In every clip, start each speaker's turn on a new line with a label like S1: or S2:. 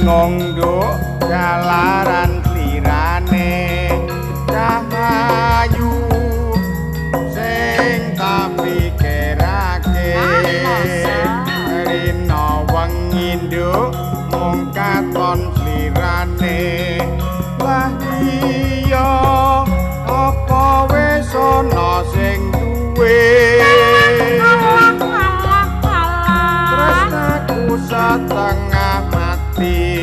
S1: Bingung nduk jalaran klirane cahayu sing tak pikirake rina wengi nduk mung katon klirane lah iya apa wis ana sing duwe tresnaku setengah mati.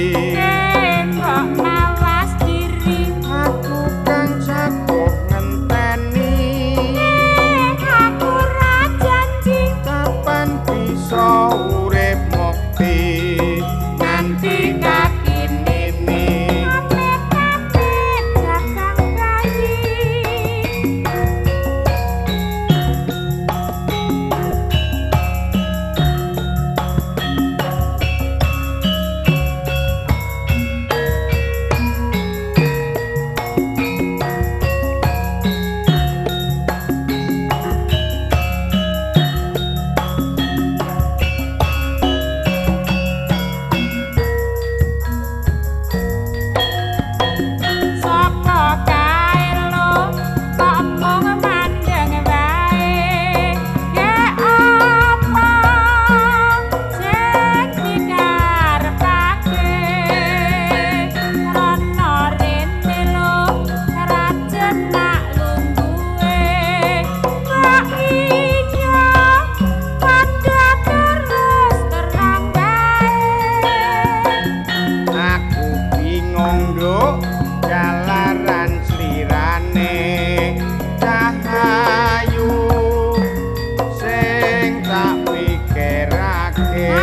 S2: Kok mawas diri
S1: aku kang jago ngenteni
S2: aku ra janji
S1: kapan bisa urip mukti nganti kaki nini
S2: amit-amit dagang bayi. Sapa kae lho kok mung mandeng wae gek apa sing dikarepake rono rene lho ra jenak lungguhe kok iya padha terus terang wae.
S1: Aku bingung nduk jalaran slirane cahayu sing tak pikirake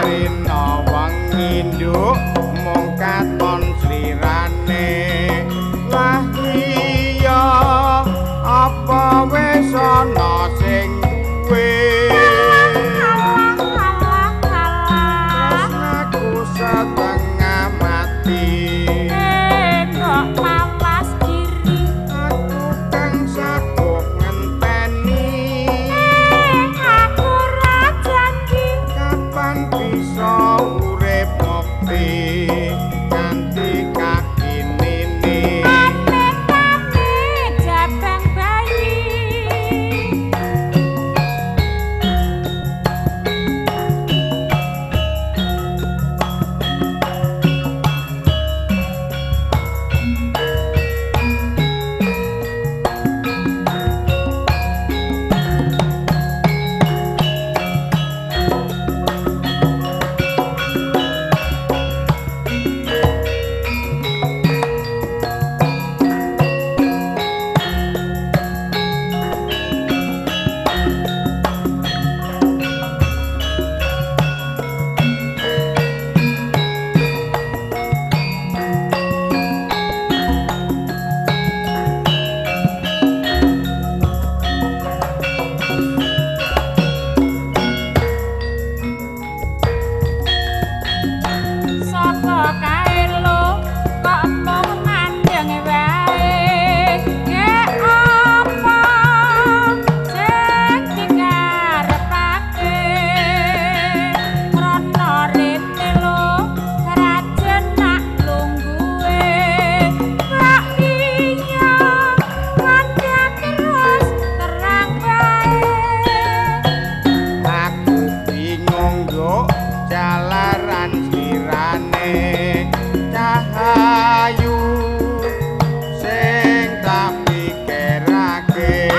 S1: rina wengi nduk mung katon slirane lah iya apa wis ana sing duwe
S2: Alah alah alah
S1: tresnaku setengah mati.
S2: Kok mawas diri
S1: Aku kang saguh ngenteni
S2: aku ra janji
S1: kapan bisa urip mukti nganti kaki nini
S2: amit-amit jabang bayi. Sapa kae lho kok mung mandeng wae gek apa sing dikarepake rono rene lho ra jenak lungguhe kok iya padha terus terang wae.
S1: Aku bingung nduk jalaran slirane cahayu sing tak pikirake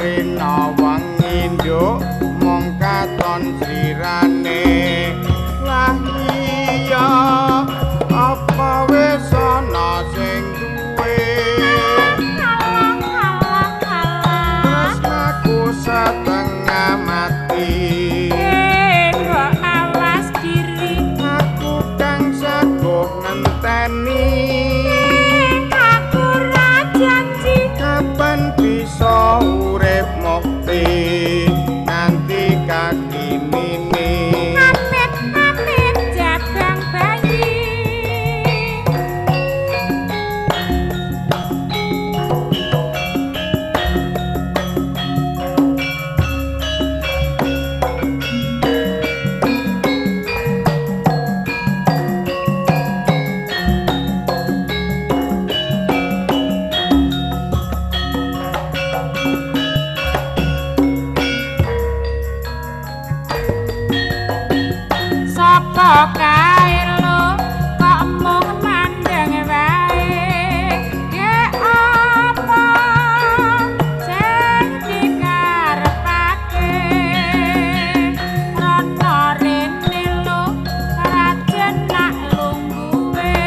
S1: rina wengi nduk mung katon slirane lah iya apa wis ana sing duwe
S2: Alah alah alah
S1: tresnaku setengah mati.
S2: Kok awas diri Kae lho kok mung mandeng wae, ge apa sing dikarepake? Rono rene lho rajen nak lungguhe,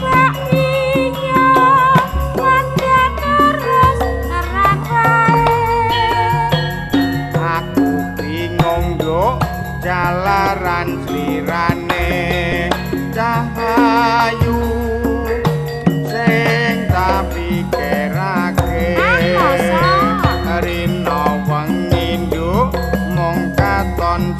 S2: kok iya padha terus terang wae.
S1: Aku bingung nduk jalaran slirane cahayu sing tak pikirake.
S2: Ah, masa?
S1: Rina wengi nduk mung katon